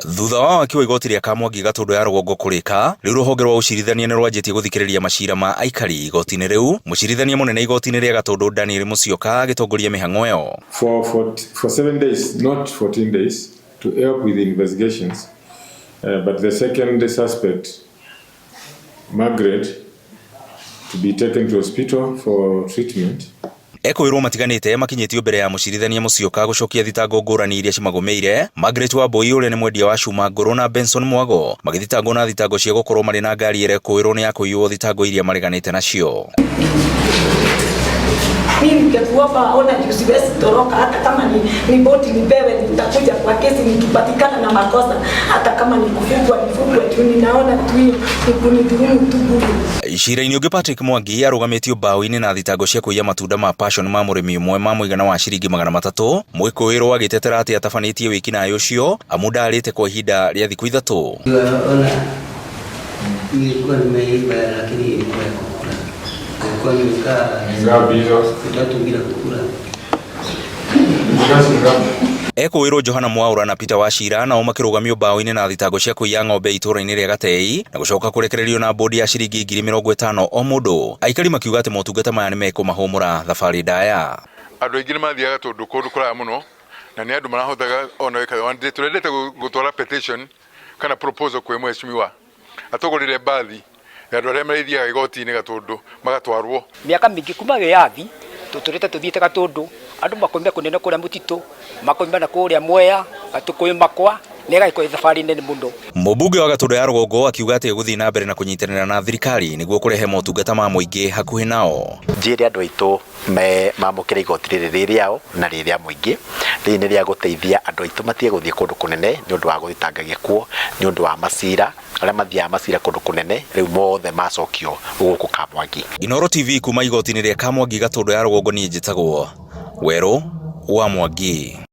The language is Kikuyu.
Thutha wa waki wa igoti rĩa Kamwangi Gatũndũ ya rũgongo kũrĩka, rĩu rũhonge rwa ũcirithania nĩ rwanjĩtie gũthikĩrĩria macira ma aikari igoti-inĩ rĩu. Mũcirithania mũnene igoti-inĩ rĩa Gatũndũ Daniel Musyoka agĩtongoria mĩhang'o ĩyo. For 7 days, not 14 days, to help with the investigations. But the second suspect, Margaret, to be taken to hospital for treatment. Ekũĩrwo matiganĩte makinyĩtio mbere ya mũcirithania Musyoka gũcokia thitango ngũrani iria cimagũmĩire. Margaret Wambui ũrĩa nĩ mwendia wa cuma ngũrũ na Benson Mwago magĩthitangwo na thitango cia gũkorwo marĩ na ngari ĩrekũĩrwo nĩ ya kũiywo, thitango iria mareganĩte nacio. Mimi ningekuomba ona juu siwezi toroka, hata kama ni boti nipewe, nitakuja kwa kesi nikipatikana na makosa, hata kama ni kufungwa nifungwe, juu ninaona tu hiyo ni kunidhulumu tu bure. Cira-inĩ ũngĩ, Patrick Mwangi arũgamĩtio mbaũ-inĩ na thitango cia kũiya matunda ma passion ma mũrĩmi ũmwe ma mũigana wa ciringi 300, mwĩkũĩrwo agĩtetera atĩ atabanĩtie wĩkinaĩ ũcio amu ndarĩte kwa ihinda rĩa thikũ 3. Ona nilikuwa nimeiba, lakini ilikuwa ya kukula. Nilikuwa nimekaa Ngapi hizo? siku 3 bila kukula. Ngapi ngapi? Ekũĩrwo Johana Mwaura na Peter Wachira nao makĩrũgamio mbaũ-inĩ na thitango cia kũiya ng'ombe itũũra-inĩ rĩa Gatei na gũcoka kũrekererio na bũndi ya ciringi 50,000 o mũndũ. Aikari makiuga atĩ motungata maya nĩ mekũmahũmũra thabarĩ ndaya. Andũ aingĩ nĩ mathiaga tondũ kũndũ kũraya mũno na nĩ andũ marahotaga ona wĩka tũrendete gũtwara petition kana proposal kwĩ mheshimiwa atũgũrĩre mbathi ya andũ arĩa marĩthiaga igoti-inĩ Gatũndũ magatwarwo. Mĩaka mĩingĩ kuma wĩyathi tũtũrĩte tũthiĩte Gatũndũ, andũ makoima kũnene kũrĩa mũtitũ, makoima na kũrĩa Mwea Gatũkũyũ makwa nĩ ĩgagĩkorwo ĩ thabarĩ nene mũno. Mũmbunge wa Gatũndũ ya rũgongo akiuga atĩ egũthiĩ na mbere na kũnyitanĩra na thirikari nĩguo kũrehe motungata ma mũingĩ hakuhĩ nao. Njĩre andũ aitũ me mamũkĩre igoti rĩrĩ rĩ rĩao na rĩ rĩa mũingĩ. Rĩrĩ nĩ rĩa gũteithia andũ aitũ matige gũthiĩ kũndũ kũnene nĩ ũndũ wa gũthitanga gĩkuũ, nĩ ũndũ wa macira arĩa mathiaga macira kũndũ kũnene, rĩu mothe macokio gũkũ Kamwangi. Inooro TV kuma igoti-inĩ rĩa Kamwangi Gatũndũ ya rũgongo, niĩ njĩtagwo Werũ wa Mwangi.